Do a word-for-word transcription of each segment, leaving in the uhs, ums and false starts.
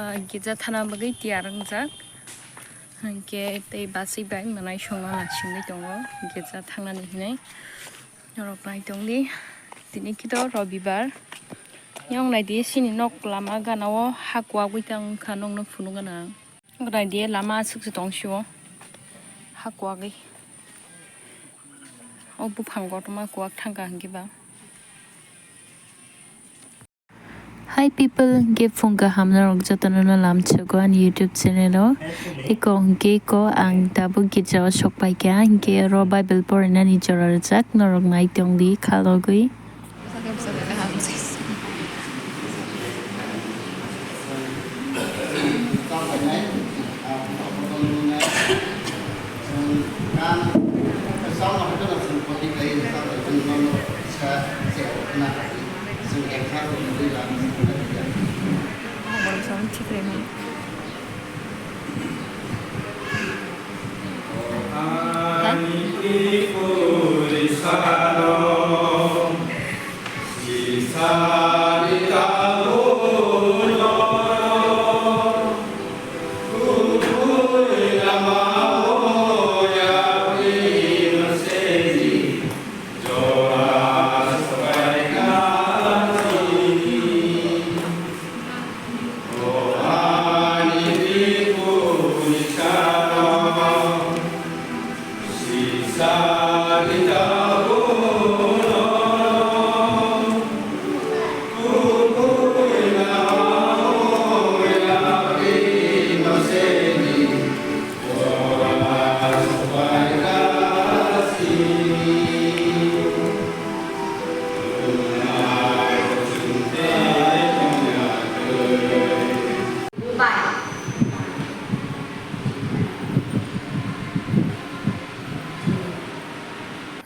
Ah, girja thana bagwi tiyar wngjak. Hinkhe tei bachwi bai mwnai songma naisingwi tongo girja thangnani hinwi. Norok nai tongdi. Tini khe to Robibar. Yang naidi sini nok lama gana o ha kuagwi tang wngkha nokno phunuk gana ang. Naidi lama aswk se tong sio. Ha kuagwi. O buphang kotorma kuak thangkha hinkhe ba. Hi people, ge phung kaham norok jotono no lamsogo ani YouTube channel o. Eko hwnkhe eko ang tabuk girja o sok paikha, hinkhe oro Bible porinani jora rwjak norok nai tongdi khalogwi.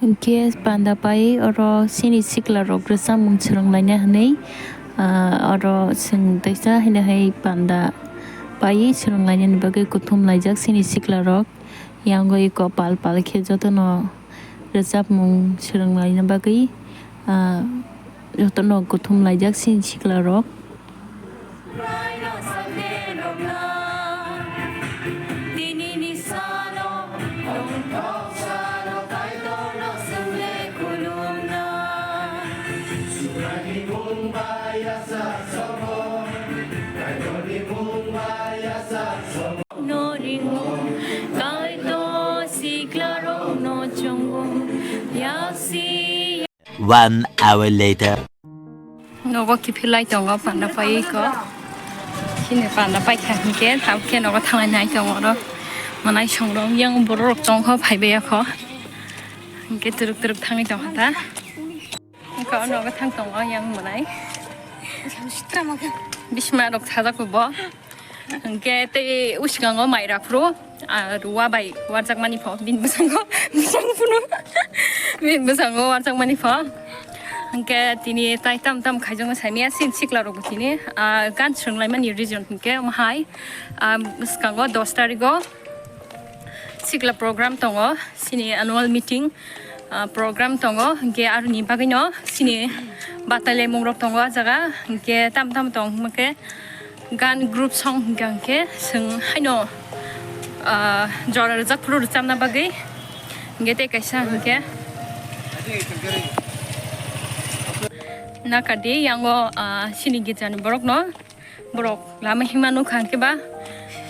Hinkhe panda pai oro chini sikla rok rwchapmung swrwnglaina hinwi, ah, oro chwng teisa haino hai panda pai swrwnglainani bagwi kuthum laijak chini sikla rok. Yango eko pal pal khe jotono rwchapmung swrwnglaina bagwi, ah, jotono kuthum laijak chini sikla rok. No ringo, Kaitor siklarokno chongo, yaksi. One hour later. Nogo kiphilai tongo panda pai ko. Chini panda pai kha hinkhe, tabukhe nogo thanglai nai tongo oro. Manai songrok yang borok rok tongkho phaibai kho. Hinkhe turuk turuk thangwi tongkha ta. Hinkhe o nogo thang tongo yang manai. Bisma rok sajak bo. Hinkhe tei uskango mai raphuru, ah, ruwa bai warjakmani pho, bini bwskango, bwskango phunu, bini bwskango warjakmani pho. Hinkhe tini tai tam tam khaijakno saimaya, sin sikla rok bo tini, ah, gan swrwnglaimani reason hinkhe omo hai, ah, bwskango dos tarigo sikla program tongo, sini annual meeting, ah, program tongo, hinkhe aroni bagwino sini batai laimung rok tongo ah jaga, hinkhe tam tam tong hinkhe, gan group song hwnkha hwnkhe chwng haino, ah, jora rwjak phuru rwchapna bagwi. Hwnkhe tei kaisa hwnkhe nakadi yango, ah, chini girjani borokno borok lama himma nukha hwnkhe ba,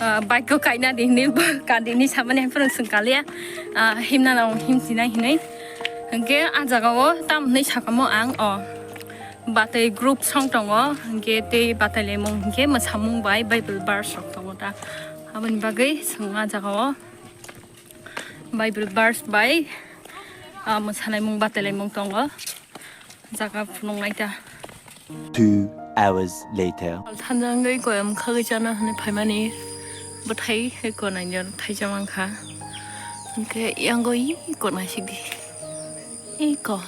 ah, bike o kaina di hinwi kadi hinwi samani hai phano chwng kaliya, ah, himna nang himchina hinwi. Hwnkhe ah jagao tam hinwi sakamo ang o. Batwi group song tongo, hinkhe tei batailaimung hinkhe mwsamung bai Bible verse rok tongo ta. Aboni bagwi chwng ah jagao Bible verse bai, ah, mwsanaimung batailaimung tongo. Jaga phunuknai ta. Two hours later. Thanjangwi koyam khagwi chana hinwi phaimani bwthai eko naingjak thaisa mankha. Hinkhe yango eko naisidi. Eko.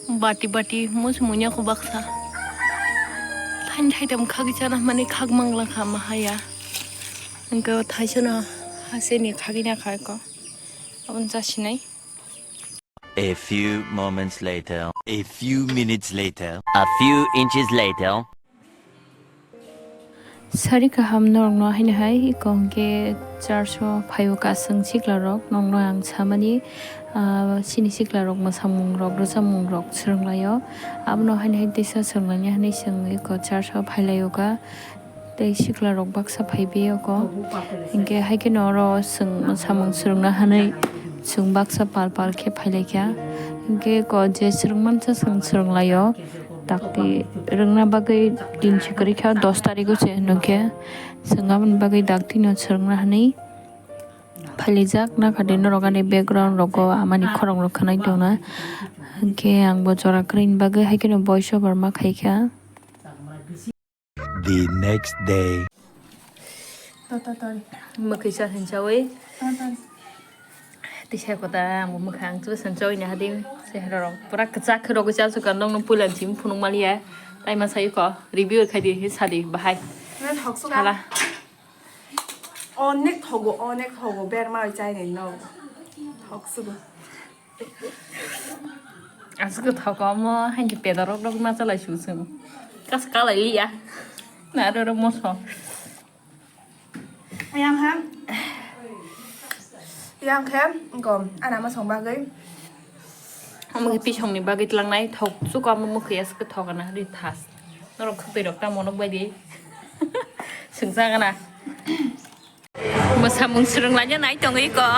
Bati bati muchung munya kho baksa. Thain thaitam khagwi chana hwnmani khak mangla kha mahaya. Hwnkhe o thaisano hasini khagwi nakha eko. Aboni chasinai. A few moments later. A few minutes later. A few inches later. Sari kaham norokno haino hai iko hwnkhe church o phaio kasung sikla rok nokno ang samani, ah, chini sikla rok mwsamung rok rwchapmung rok swrwnglaio. Abono haino hai teisa swrwnglainai hinwi chwng iko church o phailaio kha. Tei sikla rok baksa phaibai oko. Hinkhe hai kheno oro chwng mwsamung swrwngna hinwi chwng baksa pal pal khe phailaikha. Hinkhe iko je swrwngmani chwng swrwnglaio. Dakti rwngna bagwi din si kwrwi kha, dos tarikh o se hwnkhe chwng aboni bagwi dakti no swrwngna hinwi phailaijak. Nakhade norok ani background rogo amani khorang rok khwnai tongna, hinkhe ang bo jora kwrwini bagwi hai kheno voice over ma khaikha. The next day. Mwkhwi cha hinchawi. Tisa kota ang mwkhang chu sanchawi na hadi. Chehra rok pura kwchak khe rogwi cha suka nokno puila chim phunuk maliya. Tai ma sayu ko review khai di, sadi bahai. Hala. Onek thogo, onek thogo, berma oi chai ni no. Thok sugo. Aswk thokomo haini pedorok rok ma chalai su chwng. Kas kalai liya. Na ro ro moso. Yang ha. Yang khe gom ana ma song bagwi. Omo khe pisongni bagwi tlangnai thok chuko omo mwkhwi aswk thok ana ri thas. Norok khwtwi rok tamo nok bai di. Swngjak ana. Mwsamung swrwnglaina nai tongwi ko.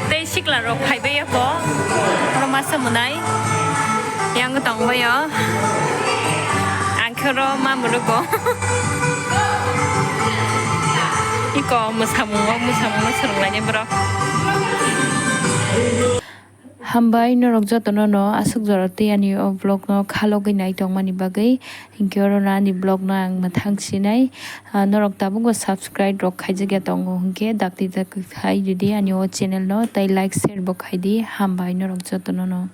Tei sikla rok phaibai ko. Oro masa mwnai. Yang tongbaio. Ang khe oro ma mwrwgo. Iko mwsamungo, mwsamungo swrwnglainai borok. Hambai norok jotono no aswk jora tei ani o vlog no khalogwi nai tongmani bagwi. Hinkhe oro no ani vlog no ang mwthang sinai. Ah, norok tabukbo subscribe rok khaijak ya tongo hinkhe dakti dakti khai ridi ani o channel no tei like share bo khaidi. Hambai norok jotono no.